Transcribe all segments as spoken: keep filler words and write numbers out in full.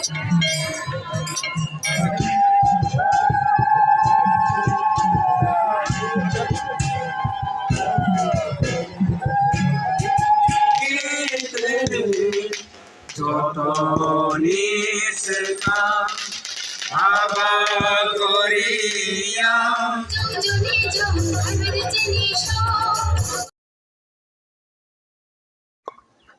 Jotoni swkang haba goriya.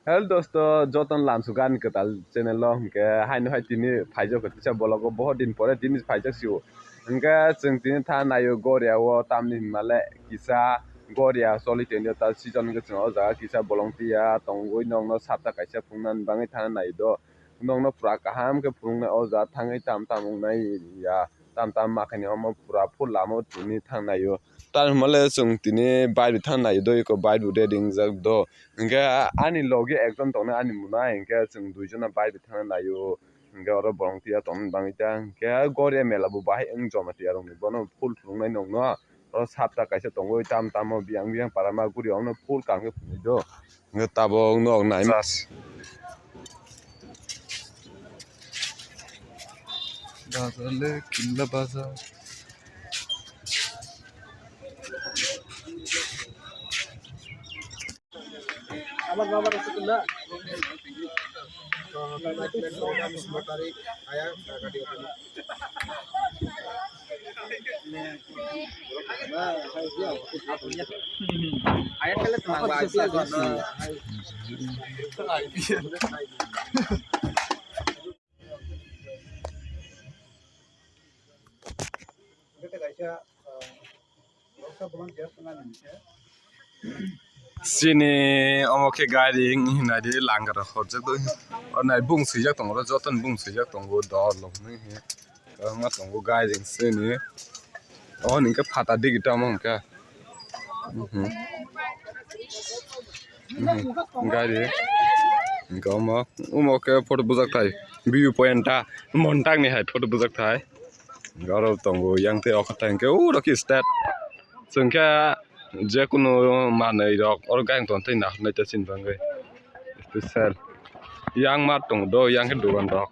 Hello dosto, jotono lamsuk ani kwtal channel o, hwnkhe haino hai tini phaijak kisa vlog o, bohot din pore tini phaijak sio. Hwnkhe chwng tini tha naio Goria o, tamni hwnmale kisa Goria choli tongo, ta season hwnkhe chwng o jaga kisa bolong tiya tongwi nokno sapta kaisa phunuknani bagwi thana nai do. Nokno pura kaham khe phunuknai o jaga thangwi tam tam wngnai ya, tam tam ma khaini omo pura full lama o tini thang naio. Tamni hwnmale chwng tini bike bo thang naio do, eko bike bo ready wngjak do. Hwnkhe ani logi ekjon tongnai ani mwnai, hwnkhe chwng duijona bike bo thang naio. Hwnkhe oro bolong tiya tongmani bagwi ta, hwnkhe Goria mela bo bahai wng Jamatia rokni, bono full phunuknai nokno. Oro sapta kaisa tongwi tam tamo biyang biyang para ma guri, omono full kaham khe phunuknai do. Hwnkhe tabuk nok nai. Bazar le killa bazar. Chini omo khe gari hinwi nai di, langara horjak do, o nai bung swijak tongo, jotoni bung swijak tongo, dol hinwi. Kwbangma tongo gairing sini. Obo hwnkhe phatar digi tamo hwnkhe. Mhm. Mhm. Gari. Hwnkhe omo, omo khe photo bujak thai. View point ta montak ni hai photo bujak thai. Hwnkhe oro tongo yang tei o khe thai hwnkhe uro khe start. Chwng khe jekunu manwi rok oro gairing tong tei naharnai ta chini bagwi. Special. Yang mat tongo do, yang khe dogan rok.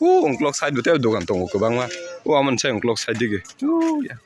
O ungkulok side o tei dogan tongo kwbangma. O amoni sai ungkulok side digi. O ya.